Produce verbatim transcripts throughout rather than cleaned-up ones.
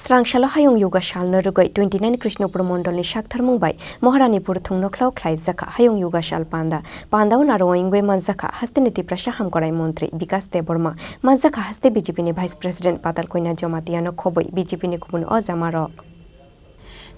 Swrang salo Hayung Yoga salno rwgwi twenty nine Krishnapur mondolni saktharmung bai Maharanipur thwngnokhla-o khlaijakha Hayung Yoga sal panda. Panda-o narwai wngwi manjakha hasteni Tiprasa hamkrai montri Bikas Debbarma, manjakha haste B J P ni Vice President Patal Koina Jamatia-no khobwi B J P ni kubun ojamarok.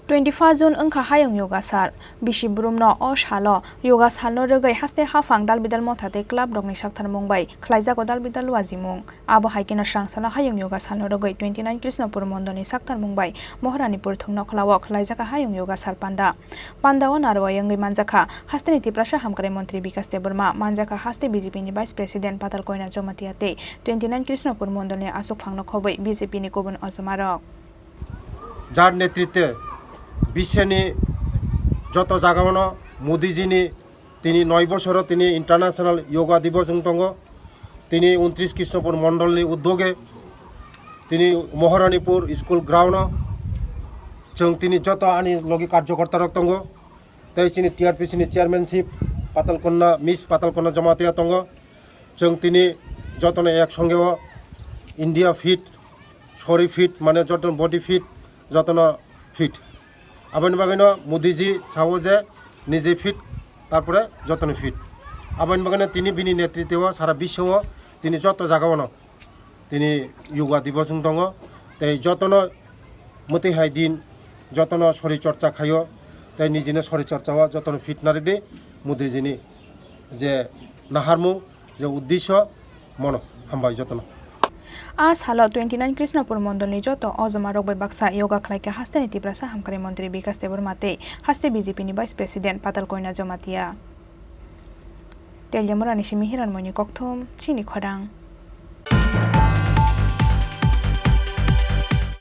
Twenty five June wngkha Hayung Yoga sal. Bisi brumno o salo yoga salno rwgwi haste haphang dalbidal motha tei club rokni saktharmung bai khlaijago dalbidal wajimung. Abo hai kheno swrang salo Hayung Yoga salno rwgwi twenty nine Krishnapur mondolni saktharmung bai Maharanipur thwngnokhla-o khlaijakha Hayung Yoga sal panda. Panda-o narwai wngwi manjakha hasteni Tiprasa hamkrai montri Bikas Debbarma, manjakha haste B J P ni Vice President Patal Koina Jamatia tei twenty nine Krishnapur mondolni aswk phangno khobwi B J P ni kubun ojamarok. Jar netritwe biswni joto jagao no Modiji ni tini noi bosoro tini International Yoga Divas wng tongo. Tini untris Krishnapur mondolni uddoge tini Maharanipur school ground o chwng tini joto ani logi karjokorta rok tongo. Tei chini T R P C ni chairmanship Patal Konna, Miss Patal Konna Jamatia tongo. Chwng tini jotono ek songe o India fit, shori fit, mane jotono body fit, jotono fit. Aboni bagwino Modiji sao je nije fit, tarpore jotono fit. Aboni bagwino tini bini netritwe o sara biswo tini joto jagao no tini yoga divas wng tongo. Tei jotono mwtwi hai din jotono sori chorcha khaio, tei nijini sori chorcha o jotono fit narwdi Modiji ni je naharmung, je uddesyo, mono hambai jotono. A salo twenty nine Krishnapur mondolni joto ojamarok bai baksa yoga khlaikha hasteni Tiprasa hamkrai montri Bikas Debbarma tei haste B J P ni Vice President Patal Koina Jamatia. Teliamurani simi Hiranmoyni kokthum, chini khorang.